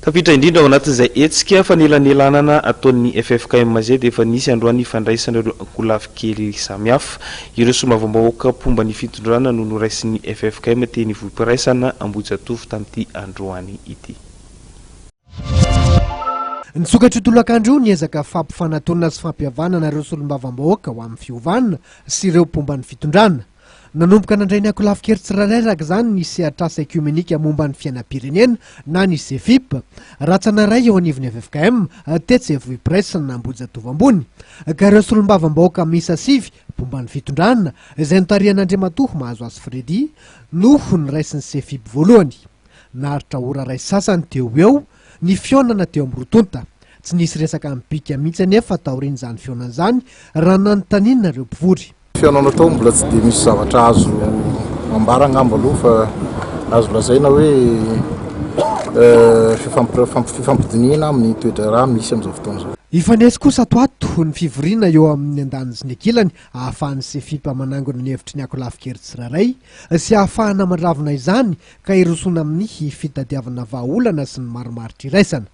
Tafiditra indrindra ao anatin'izay hetsika fanelanelanana ataon'ny ffkm izay dia efa nisy androany fandraisana ireo ankolafy kely samihafa. Ireo solombavambahoaka mpomba ny fitondrana no noraisin'ny ffkm teny Vohipiraisana Ambohijatovo tamin'ity androany ity. Nisokatra io tolakandro io ny ezaka fampifanatonana sy fampihavanana ireo solombavambahoaka ho amin'ny fiovana sy ireo mpomba ny fitondrana. Nanomboka nandray ny ankolafin-kery tsirairay araka izany ny sehatr'asa ekiomenika momba ny fiainam-pirenena na ny Sefip, rantsana iray eo anivon'ny ffkm, tetsy Vohipiraisana Ambohijatovo Ambony. Ka ireo solombavambahoaka miisa sivy mpomba ny fitondrana, izay notarihan'Andriamatoa Mahazoasy Freddy, no noraisin'ny Sefip voalohany. Naharitra ora iray sasany teo ho eo ny fihaonana teo amin'ny roa tonta. Tsy nisy resaka mibika mihitsy anefa taorian'izany fihaonana izany raha nanontaniana ireo mpivory. Fihaonana tao mbola tsy dia misy zavatra azo ambara angamba aloha fa azo lazaina hoe fifampidinihana amin'ny toe-draharaha misy amin'izao fotoana izao. Hifanesy kosa ato ato ny fivoriana eo amin'ny andaniny sy ny ankilany ahafahan'ny Sefipa manangona ny hevitry ny ankolafin-kery tsirairay sy ahafahana mandravona izany ka hirosoana amin'ny fitadiavana vahaolana sy ny marimaritra iraisana.